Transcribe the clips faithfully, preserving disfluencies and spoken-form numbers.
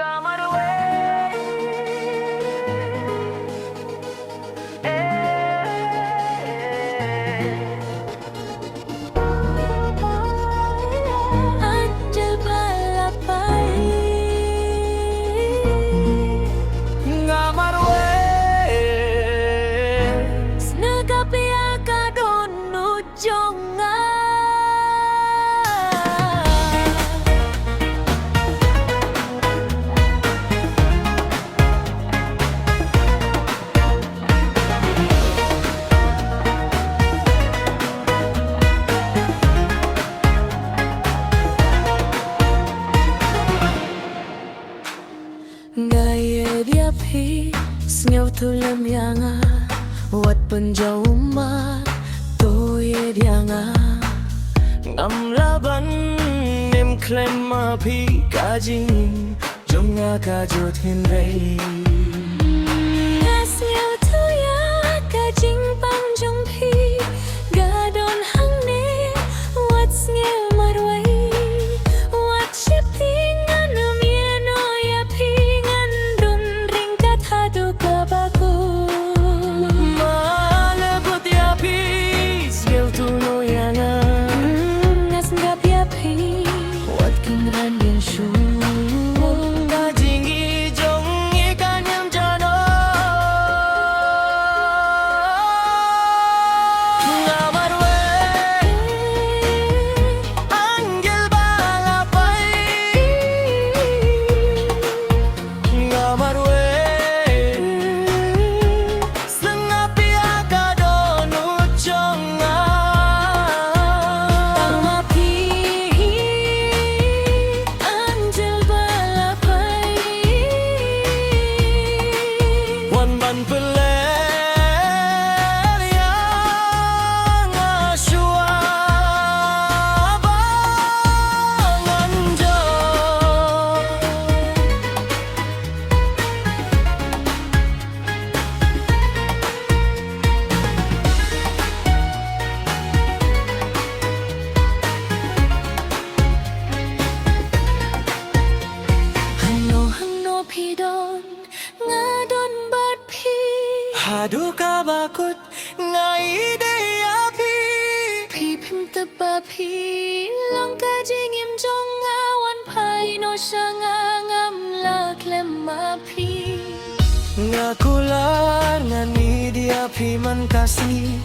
Nga marwei. Eh. Angel ba la pait. Nga marwei. Sngap ïa ka dohnud jong nga. Nga ïeit ïa phi, sngewthuh lem ïa nga. Wat pynjaw ummat, to ïeit ïa nga. Ngam lah ban im khlem ma phi, ka jingim jong nga ka jot hynrei. Nga sngewthuh ïa ka jingpang jong phi, ka don hangne, wat sngew marwei. Wat sheptieng, ngan ym ïehnoh ïa phi, ngan don ryngkat haduh kaba kut. Ma la bud ïa phi, sngewthuh noh ïa nga. Hmm, nga sngap ïa phi. Wat kynran ïa shu. Ka jingim jong ngi kan ym jano. Nga marwei. Angel ba la pait. Nga marwei. Sngap ïa ka dohnud jong nga. Tang ma phi, angel ba la pait. Wan ban pynleh ïa nga shuwa ba ngan jop. Hangno hangno phi don, nga don bad phi. Haduh kaba kut nga ïeit ïa phi. Phi phim tip ba phi long ka jingim jong nga, wan phai noh sha nga, ngam lah khlem ma phi. Nga kular ngan ïeit ïa phi man ka sngi,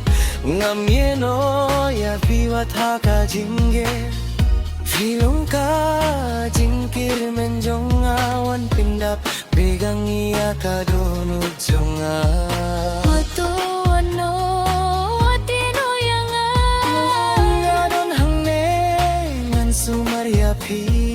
ngam ïehnoh ïa phi wat ha ka jingeh. Phi long ka jingkyrmen jong nga, wan pyndap biang ïa ka dohnud jong nga. Wat wan noh, wat ïehnoh ïa nga. Nga don hangne, ngan sumar ïa phi.